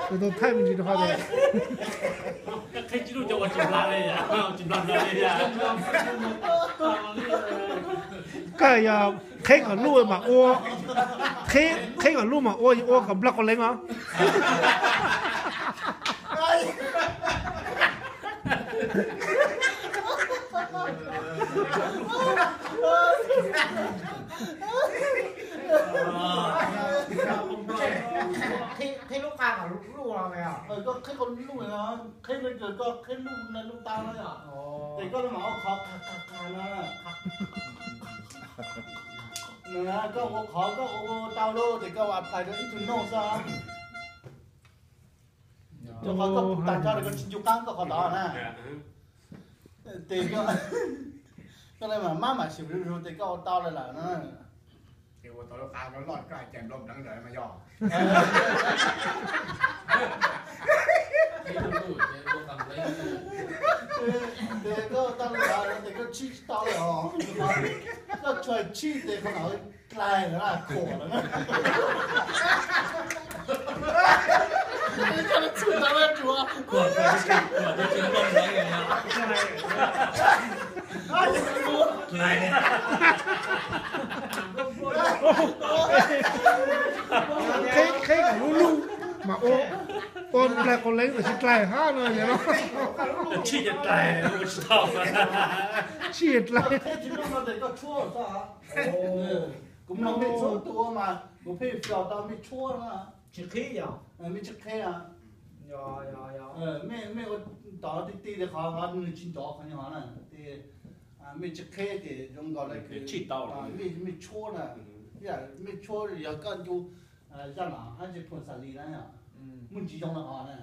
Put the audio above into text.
Tus tau thaij me ntsis rau qhov tias, qheb tsis luj cov uas tsis nplag li, tsis nplag nplawg li. Koj yog qheb kom luj mas ua, qheb kom luj mas ua, ua kom nplawg qau leev os. Qhib lub qab kom luj no, koj qhib kom luj no, qhib no ces koj qhib lub no lub tau no yom. Ces koj mam ua qhov qha qha qha no. Koj ua qhov koj ua tau lawm ces koj apply rau ib tug noj xwb. Rau qhov koj puv tas nrho ces koj tsis ncu qab koj qhov tod na. Ces koj, koj li mas mab mam sim zuj zus ces koj ua tau lawm lawm na. Ces ua tau lub qab loj loj koj hais cais nplooj pleev ntawd mas yog. Ces koj ua tau li ntawd ces koj tshib tsis tau lawm os. Koj tsuas tshib ces qhov no dlaig lawm, khuam lawm. Koj tshwj tau lawm tsuas. Qhib kom lub lub mas ua, ua dlaig qau leev tam sis dlaig hab no. Tshij dlaig, tshij dlaig. Kuv mloog mej txhua tus ua mas kuv pheej xyaum tau mej tshuab na. Tsis qhib yog? Mej tsis qhib. Mej, mej ua tod ti ti li qhov nws tsis nrov qhov nyuag na. Ces mej tsis qhib ces zoo nkaus li mej tshuab na. Mej tshuab yog koj ncu zaj no hab tsis phuam xas lis na, muaj ntsis zoo li qhov na.